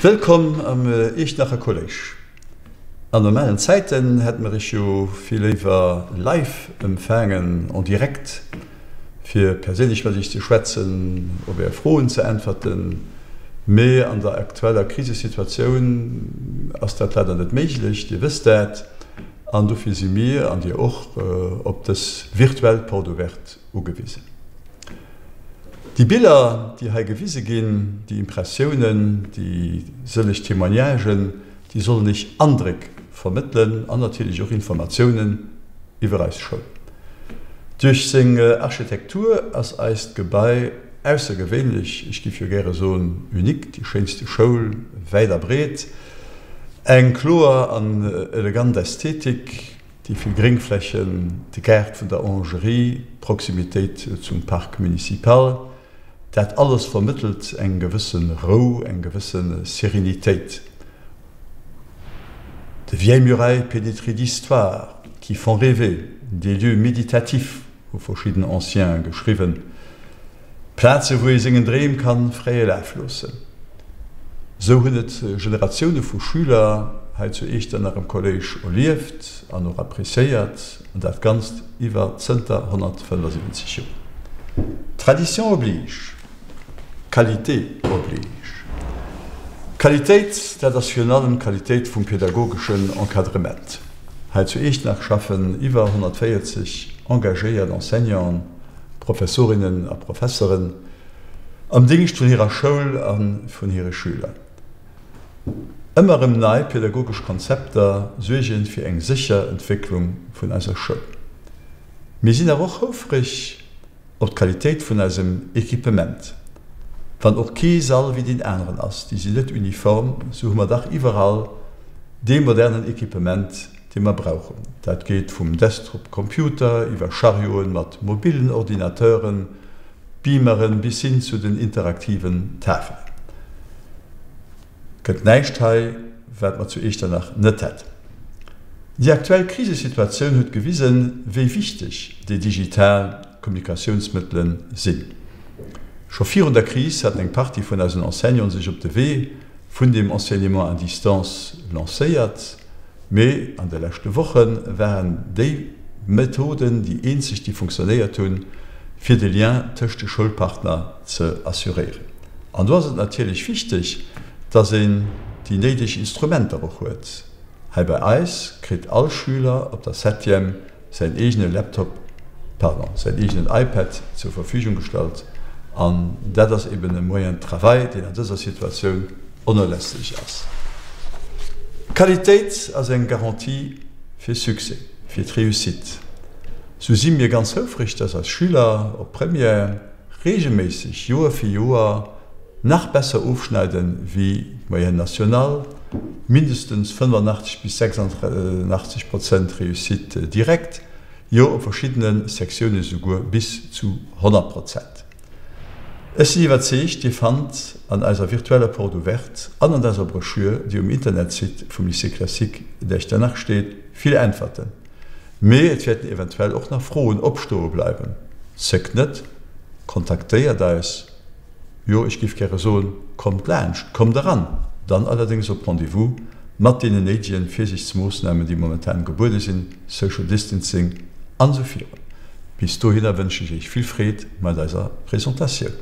Wëllkomm am Iechternacher Kolléisch. An normalen Zäiten hätte mer iech jo vill léiwer live empfaangen, en direct, fir perséinlech mat iech ze schwätzen, op är Froen ze äntwerten. Mee an der aktueller Krisesituatioun ass dat leider net méiglech, dir wësst dat. An dofir si mir, an dir och, op dës virtuell Porte ouverte ugewisen. Déi Biller, déi hei gewise ginn, déi Impressiounen, déi sëlleg Témoignagen, déi sollen Iech Andréck vermëttelen an natierlech och Informatiounen iwwer eis Schoul. Duerch seng Architektur ass eist Gebai aussergewéinlech, ech giff jo gäre soen unique, déi schéinste Schoul wäit a breet. Eng kloer an elegant Ästhetik, déi vill Gréngflächen, de Gaart vun der Orangerie, d'Proximitéit zum Parc municipal, dat alles vermëttelt eng gewësse Rou, eng gewësse Sérénitéit. De vieilles murailles pénétrées d'histoire qui font rêver, des lieux méditatifs, hu verschidden Anciens geschriwwen. Plaze wou ee sengen Dreem kann fräie Laf loossen. Sou hunn et Generatioune vu Schüler hei zu Echternach am Kolléisch erlieft an och appréciéiert, an dat Ganzt iwwer zënter 175 Joer. Tradition oblige, Qualité oblige. Qualitéit, dat ass virun allem d'Qualitéit vum pedagogeschen Encadrement. Hei zu Echternach schaffen iwwer 140 engagéiert Enseignanten, Professorinnen a Professeren am Dingscht vun hirer Schoul a vun hire Schüler. Ëmmer erëm nei pedagogesch Konzepter suerge fir eng sécher Entwécklung vun eiser Schoul. Mir sinn awer och houfreg op d'Qualitéit vun eisem Equipement. Wann och kee Sall wéi deen aneren ass, déi sinn net uniform, sou hu mer dach iwwerall dee modernen Equipement, dee mer brauchen. Dat geet vum Desktop-Computer iwwer Charioten mat mobillen Ordinateuren, Beameren bis hin zu den interaktiven Tafelen. Gëtt näischt hei, wat mer zu Echternach net hätten. Déi aktuell Krisesituatioun huet gewisen, wéi wichteg déi digital Kommunikatiounsmëttele sinn. Scho virun der Kris haten eng Partie vun eisen Enseignanten sech op de Wee vun dem Enseignement à distance lancéiert. Mee an de leschte Woche waren déi Methoden déi eenzeg, déi funktionéiert hunn, fir de Lien tëscht de Schoulpartner ze assuréieren. An do ass et natierlech wichteg, dass een déi néideg Instrumenter och huet. Hei bei eis kritt all Schüler op der Septième säin eegene Laptop, pardon, säin eegenen iPad zur Verfügung gestallt an dat ass eben e Moyen de travail, deen an dëser Situatioun onerlässlech ass. Qualitéit ass eng Garantie fir Succès, fir d'Réussite. Sou si mir ganz houfreg, dass eis Schüler op Première regelméisseg Joer fir Joer nach besser ofschneiden wéi d'Moyenne nationale, mindestens 85 bis 86 Prozent Réussite directe, jo op verschiddene Sektioune souguer bis zu 100 Prozent. Ech sinn iwwerzeegt, Dir fannt an eiser virtueller Porte ouverte an an eiser Broschür, déi um Internetsite vum Lycée classique d'Echternach steet, vill Äntwerten. Mee et wäerten eventuell och nach Froen opstoe bleiwen. Zéckt net, kontaktéiert eis! Jo, ech géif gäre soen, kommt laanscht, kommt eran, dann allerdéngs op Rendez-vous mat deenen néidegen Virsiichtsmoossnamen, déi momentan gebuede sinn, Social Distancing an esou virun. Bis dohinner wënschen ech Iech vill Freed mat eiser Presentatioun.